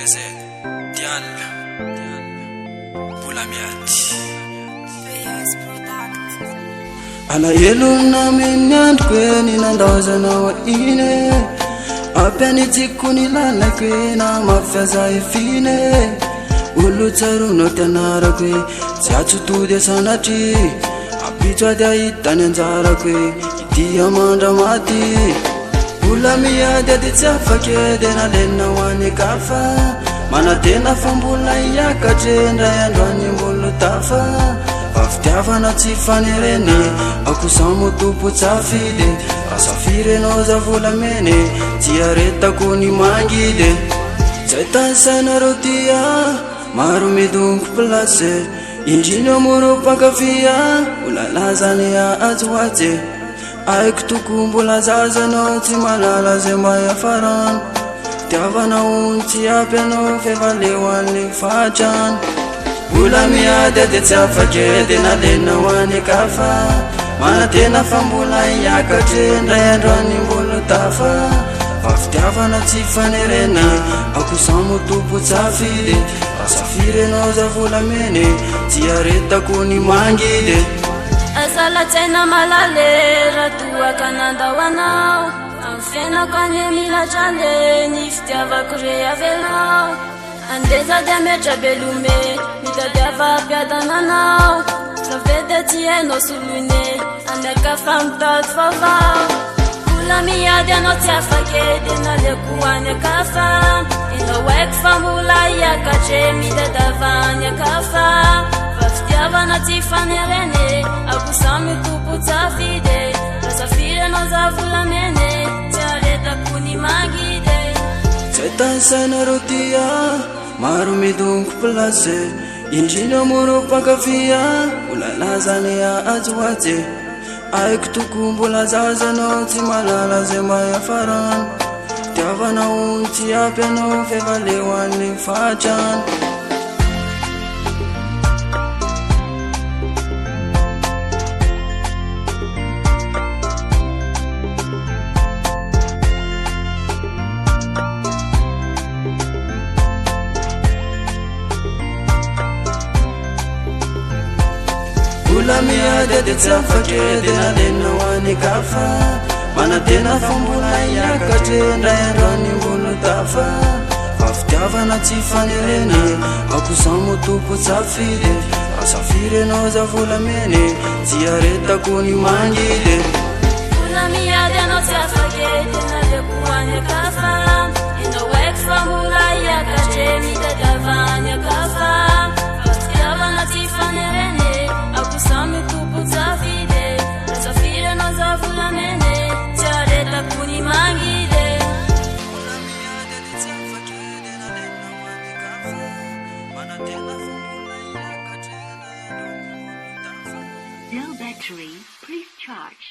Eze, Dial, Mbola miady. Alahelo namin'ny androko e ny nandaozanao iny e Ampianitsiko ny lalako e na mafy aza efiny e Olo tsaroanao ty anarako e tsy atso tody e sanatria Ampitso ady ahita ny anjarako e ity amandra-maty Mbola miady ady tsy afaka e dia nalena ho any an-kafa Manantena fa mbola hiakatra e indray andro any mbola ho tafa Fa fitiavana tsy fanerena e Aoka samy ho tompon-tsafidy e Raha safiry ianao za volamena e Tsy aretako ny mangidy e Tsy tanisainareo ty ah Maro midongy place e Indrindra moa reo mpankafy ah Mbola lazany atsy ho atsy e Haiko tokoa mbola zaza anao tsy mahalala zay mba hiafarana Fitiavana hono tsy ampy anao f'efa leo an'le fahatrana Mbola miady ady tsy afaka e dia nalena ho any an-kafa Manantena fa mbola hiakatra e indray andro any mbola ho tafa Fa fitiavana tsy fanerena e aoka ho samy ho tompon-tsafidy e Raha safiry ianao za volamena e tsy aretako ny mangidy e. Aza lazaina malala e, raha toa ka nandao anao. Amin'ny fiainako anie mila hatrany e, ny fitiavako re avelao. Andeha sady hametra-beloma e, mitadiava hampiadana anao. Fa ve dia tsy hainao soloina e, any an-kafa mitady vaovao. Mbola miady anao tsy afaka e, dia naleoko any an-kafa. Enao haiko fa mbola hiakatra e, mitadiava any an-kafa. Fa fitiavana tsy fanerena e, akoho samy tompon-tsafidy e. Raha safiry ianao za volamena e, tsy aretako ny mangidy e. Tsy tanisainareo ty ah, maro midongy place e. Indrindra moa reo mpankafy ah, mbola lazany atsy ho atsy e. Haiko tokoa mbola zaza anao tsy mahalala zay mba hiafarana. Fitiavana hono tsy ampy anao f'efa leo an'le fahatrana. Mbola miady ady tsy afaka e dia nalena ho any an-kafa Manantena fa mbola hiakatra e indray andro any mbola ho tafa Fa fitiavana tsy fanerena e aoka ho samy ho tompon-tsafidy e Raha safiry ianao za volamena e tsy aretako ny mangidy e Mbola miady anao tsy afaka e dia naleoko ho any an-kafa Enao haiko fa mbola hiakatra e mitadiava any an-kafa Fa fitiavana tsy fanerena e aoka samy ho tompon-tsafidy e Raha safiry ianao za volamena e tsy aretako ny mangidy e Mbola miady ady tsy afaka e dia nalena ho any an-kafa Manantena fa mbola hiakatra e indray andro any mbola ho tafa Low battery, please charge.